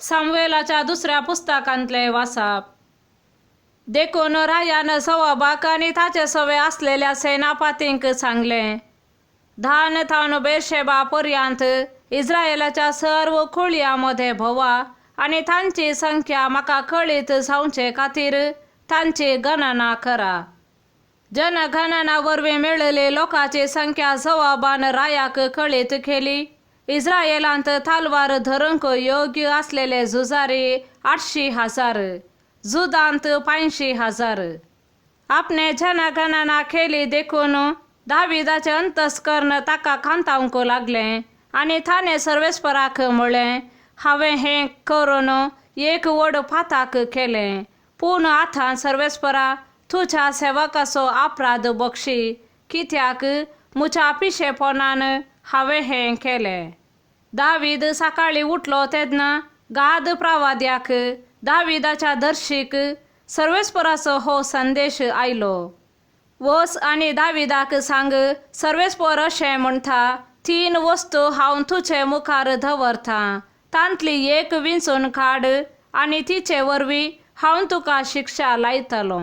सामुएलाच्या दुसऱ्या पुस्तकांतलें वाचप. देखून रायान सवाबाक आनी ताचे सवे आसलेल्या सेनापातींक सांगलें, धान थावन बेरशेबा पर्यंत इस्रायलाच्या सर्व कुळयां मदें भोवा आनी तांची संख्या म्हाका कळीत जावचे खातीर तांची गणना करा. जनगणना वरवीं मेळिल्ली लोकांची संख्या जवाबान रायाक कळीत केली. इस्रायलांत तलवार धरूंक योग्य आसलेले झुजारी 800,000, जुदांत 85,000. आपणे जनगणना केली देखून दाविदाचें अंतस्कर्ण ताका खांतावंक लागलें आनी ताणें सर्वेस्पराक म्हळें, हांवें हें करून एक व्हड पाताक केलें. पूण आतां सर्वेस्परा, तुज्या सेवकाचो अपराध बक्षी, कित्याक म्हज्या पिशेपणान हांवें हें केलें. दावीद सकाळीं उठलो तेन्ना गाद प्रवाद्याक, दाविदाच्या दर्शीक, सर्वेस्पराचो हो संदेश आयलो. वच आनी दाविदाक सांग, सर्वेस्पर अशें म्हणटा, 3 वस्तू हांव तुजे मुखार दवरतां, तांतली एक विंचून काड आनी तिचे वरवीं हांव तुका शिक्षा लायतलो.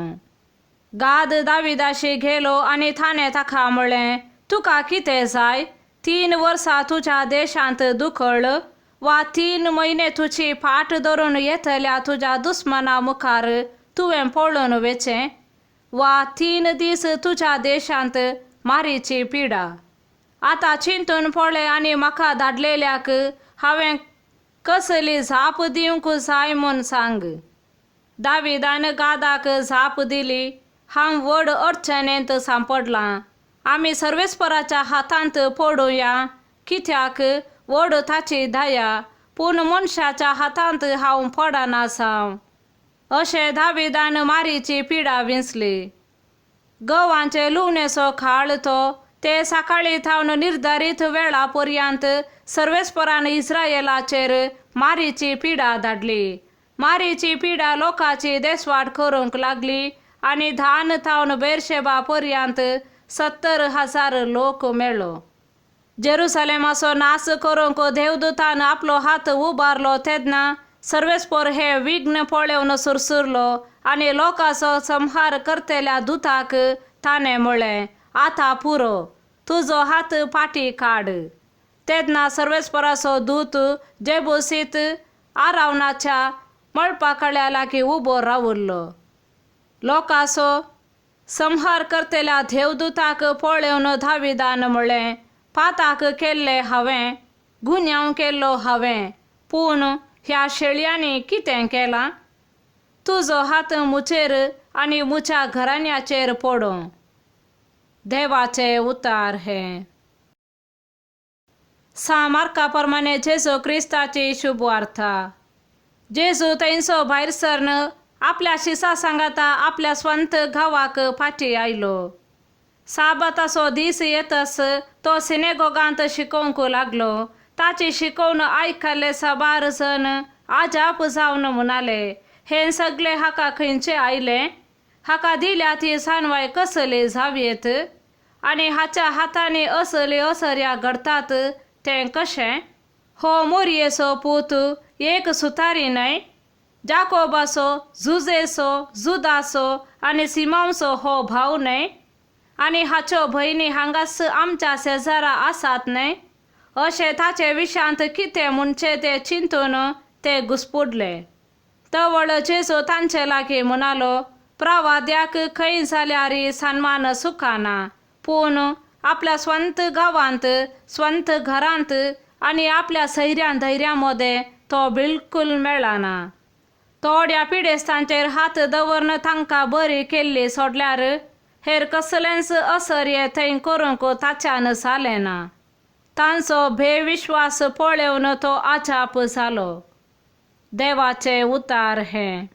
गाद दाविदाशी गेलो आनी ताणें ताका म्हळें, तुका कितें जाय? 3 वर्सां तुज्या देशांत दुकळ वा 3 म्हयने तुजी फाट धरून येतल्या तुज्या दुस्माना मुखार तुवें पळोवन वेचें, वा 3 दीस तुज्या देशांत मारीची पिडा. आतां चिंतून पळय आनी म्हाका धाडलेल्याक हांवें कसली जाप दिवंक जाय म्हूण सांग. दाविदान गादाक जाप दिली, हांव व्हड अडचणेंत सांपडलां. आमी सर्वेस्पराच्या हातांत पडुया, कित्याक व्हड ताची दया, पूण मनशाच्या हातांत हांव पडना जावं. अशें दाविदान मारीची पिडा विंचली. गंवांचे लुवणेचो काळ तो ते सकाळीं थावन निर्धारीत वेळा पर्यंत सर्वेस्परान इस्रायलाचेर मारीची पिडा धाडली. मारीची पिडा लोकांची देसवाट करूंक लागली आनी धान थावन बेरशेबा पर्यंत 70,000 लोक मेळ्ळो. जेरुसलेमाचो नाश करूंक देवदूतान आपलो हात उबारलो तेन्ना सर्वेस्पर हे विघ्न पळोवन सुरसुरलो आनी लोकांचो संहार करतल्या दुताक ताणें म्हळें, आतां पुरो, तुजो हात फाटीं काड. तेन्ना सर्वेस्पराचो दूत जेबुसीत आरावनाच्या मळपाकड्या लागीं उबो राविल्लो. लोकांचो संहार करतल्या देवदूताक पळोवन दाविदान म्हळें, पाताक केल्लें हांवें, गुन्यांव केल्लो हांवें, पूण ह्या शेळयांनी कितें केलां? तुजो हात म्हजेर आनी म्हज्या घराण्याचेर पडूं. देवाचे उतार हें. सा मार्का प्रमाणे जेजू क्रिस्ताची शुभवार्ता. जेजू थंयचो भायर सरन आपल्या शिसा सांगाता आपल्या स्वंत गांवाक फाटीं आयलो. साबाताचो दीस येतस तो सिनेगोगांत शिकोवंक लागलो. ताची शिकोवण आयकल्ले साबार जण आजाप जावन म्हणाले, हें सगळें हाका खंयचें आयलें? हाका दिल्या ती सानवाय कसली जावयेत? आनी हाच्या हातांनी असली असर्या घडतात तें कशें? हो मोरयेचो पूत एक सुतारी न्हय? जाकोबाचो, जुजेचो, जुदाचो आनी सिमांवचो हो भाव न्हय? आनी हाच्यो भयणी हांगाच आमच्या शेजारा आसात न्हय? अशें ताचे विशांत कितें म्हणचें तें चिंतून ते घुस्पुडले. तवळ जेजू तांचे लागीं म्हणालो, प्रवाद्याक खंय जाल्यार सन्मान सुखाना, पूण आपल्या स्वंत गांवांत, स्वंत घरांत आनी आपल्या सैऱ्यां धैर्यां मदें तो बिलकूल मेळना. थोड्या पिडेस्तांचेर हात दवरून तांकां बरी केल्ली सोडल्यार हेर कसलेंच असर्य थंय करूंक ताच्यान जालें ना. तांचो बेविश्वास पळोवन तो अजाप जालो. देवाचे उतार हें.